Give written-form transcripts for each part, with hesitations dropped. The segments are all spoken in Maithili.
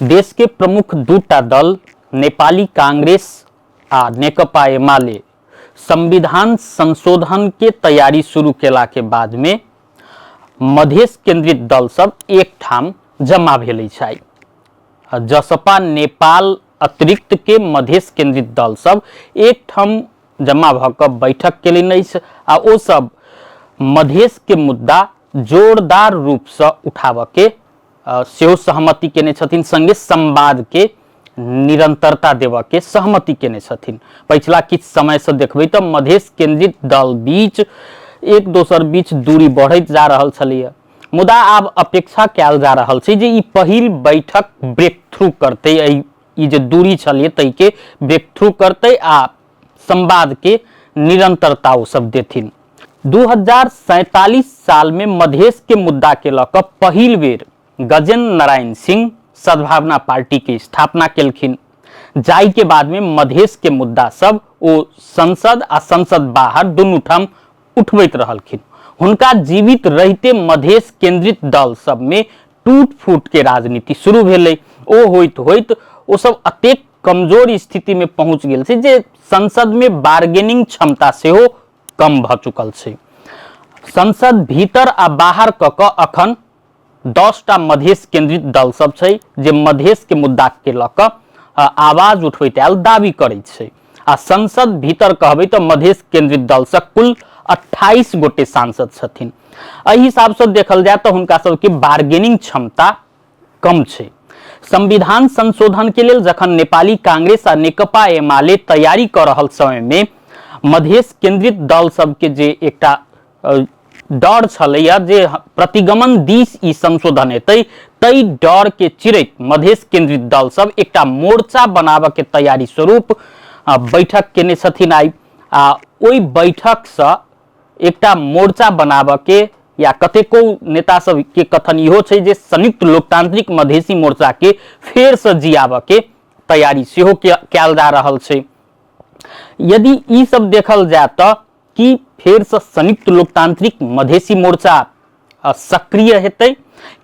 देश के प्रमुख दूटा दल नेपाली कांग्रेस आ नेकपा एमाले संविधान संशोधन के तैयारी शुरू केला के बाद में मधेश केंद्रित दल सब एक ठाम जमा भेल अछि आइ। जसपा नेपाल अतिरिक्त के मधेश केंद्रित दल सब एक ठाम जमा भऽ कऽ बैठक केलनि अछि आ ओ सब मधेश के मुद्दा जोरदार रूपसँ उठाबऽ के सेहो सहमति केने छथिन, संगे संवाद के निरंतरता देबऽ के सहमति केने छथिन। पछिला किछु समयसँ देखबै तऽ मधेश केंद्रित दल बीच एक दोसर बीच दूरी बढ़ैत जा रहल छलैया, मुदा आब अपेक्षा कयल जा रहल छै जे ई पहिल बैठक ब्रेक थ्रू करतै, एहि ई जे दूरी छलै ताहिके ब्रेक थ्रू करतै आ संवाद के निरंतरता ओ सब देथिन। 2047 साल में मधेश के मुद्दा के लऽ कऽ पहिल बेर गजेंद्र नारायण सिंह सद्भावना पार्टी के स्थापना केलखिन, जाहि के बाद में मधेश के मुद्दा सब ओ संसद आ संसद बाहर दुनू ठाम उठबैत रहलखिन। हुनका जीवित रहिते मधेश केंद्रित दल सब में टूट फूट के राजनीति शुरू भेलै। ओ होइत होइत ओ सब अतेक कमजोर स्थिति में पहुंच गेल छै जे संसद में बार्गेनिंग क्षमता सेहो कम भऽ चुकल छै। संसद भीतर आ बाहर कऽ कऽ अखन 10टा मधेश केंद्रित दल सब छै जे मधेश के मुद्दा के लऽ कऽ आवाज उठबैत आयल दावी करैत छै। आ संसद भीतर कहबै तऽ मधेश केंद्रित दल से कुल 28 गोटे सांसद छथिन। एहि हिसाब से देखल जाय तऽ हुनका सबके बार्गेनिंग क्षमता कम छै। संविधान संशोधन के लेल जखन नेपाली कांग्रेस आ नेकपा एमाले तैयारी कऽ रहल समय में मधेश केंद्रित दल सबके जे एकटा डर छलैया जे प्रतिगमन दिस ई संशोधन हेतै, तै डर के चिरैत मधेश केंद्रित दल सब एकटा मोर्चा बनाबऽ के तैयारी स्वरूप बैठक केने छथिन आइ। आ ओहि बैठक से एकटा मोर्चा बनाबऽ के या कतेको नेता सब के कथन इहो छै जे संयुक्त लोकतांत्रिक मधेशी मोर्चा के फेर से जियाबऽ के तैयारी सेहो कयल जा रहल छै। यदि ई सब देखल जाय तऽ की फेर से संयुक्त लोकतांत्रिक मधेशी मोर्चा सक्रिय हेतै?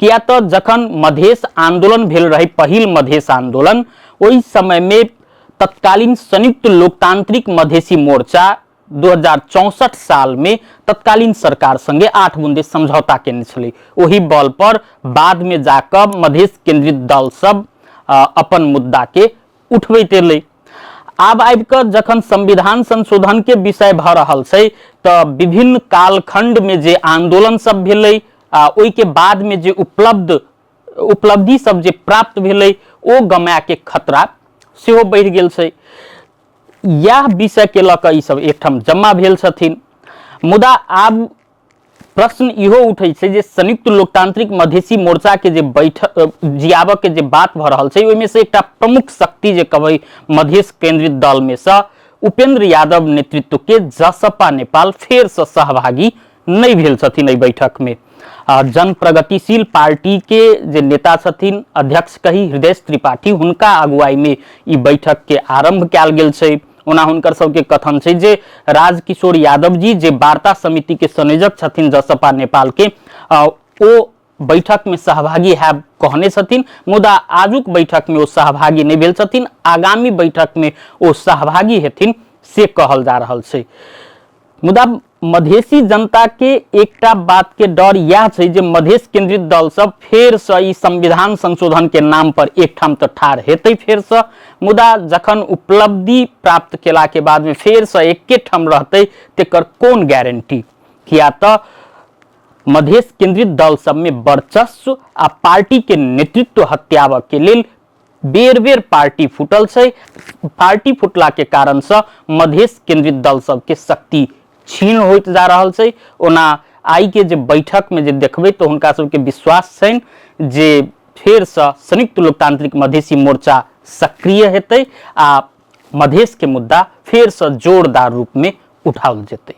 किया तऽ जखन मधेश आंदोलन भेल रहे, पहिल मधेश आंदोलन, ओहि समय में तत्कालीन संयुक्त लोकतांत्रिक मधेशी मोर्चा 2064 साल में तत्कालीन सरकार संगे 8 बुंदे समझौता केने छलै। ओहि बल पर बाद में जाकऽ मधेश केंद्रित दल सब अपन मुद्दा के उठबैत एलै। आब आबि कऽ जखन संविधान संशोधन के विषय भऽ रहल छै तऽ विभिन्न कालखंड में जे आंदोलन सब भेलै आ ओहि के बाद में जे उपलब्धि सब जे प्राप्त भेलै ओ गमाय के खतरा सेहो बढ़ि गेल छै। इएह विषय के लऽ कऽ ई सब एकठाम जमा भेल छथिन। मुदा आब प्रश्न इहो उठै छै जे संयुक्त लोकतांत्रिक मधेशी मोर्चा के जे बैठक जियाबऽ के जे बात भऽ रहल छै ओहिमे से एकटा प्रमुख शक्ति जे कहबै मधेश केंद्रित दल में से उपेंद्र यादव नेतृत्व के जसपा नेपाल फेर से सहभागी नहि भेल छथिन एहि बैठक में। जन प्रगतिशील पार्टी के जे नेता छथिन अध्यक्ष कही हृदय त्रिपाठी, हुनका अगुवाई में ई बैठक के आरंभ कयल गेल छै। ओना हुनकर सबके कथन छै जे राजकिशोर यादव जी जे वार्ता समिति के संयोजक छथिन जसपा नेपाल के, ओ बैठक में सहभागी हैब कहने छथिन, मुदा आजुक बैठक में ओ सहभागी नहि भेल छथिन। आगामी बैठक में ओ सहभागी हेथिन से कहल जा रहल छै। मुदा मधेशी जनता के एकटा बात के डर यह छै जे मधेश केंद्रित दल सब फेर से ई संविधान संशोधन के नाम पर एकठाम तऽ ठाढ़ हेतै फेर से, मुदा जखन उपलब्धि प्राप्त केला के बाद में फेर से एके ठाम रहतै तेकर कोन गारंटी? किया तऽ मधेश केंद्रित दल सब में वर्चस्व आ पार्टी के नेतृत्व हत्याबऽ के लेल बेर बेर पार्टी फूटल छै। पार्टी फूटला के कारण से मधेश केंद्रित दल सबके शक्ति क्षीण होइत जा रहल छै। ओना आइ के जे बैठक में जे देखबै तऽ हुनका सबके विश्वास छनि जे फेर से संयुक्त लोकतांत्रिक मधेशी मोर्चा सक्रिय हेतै आ मधेश के मुद्दा फेर से जोरदार रूप में उठाओल जेतै।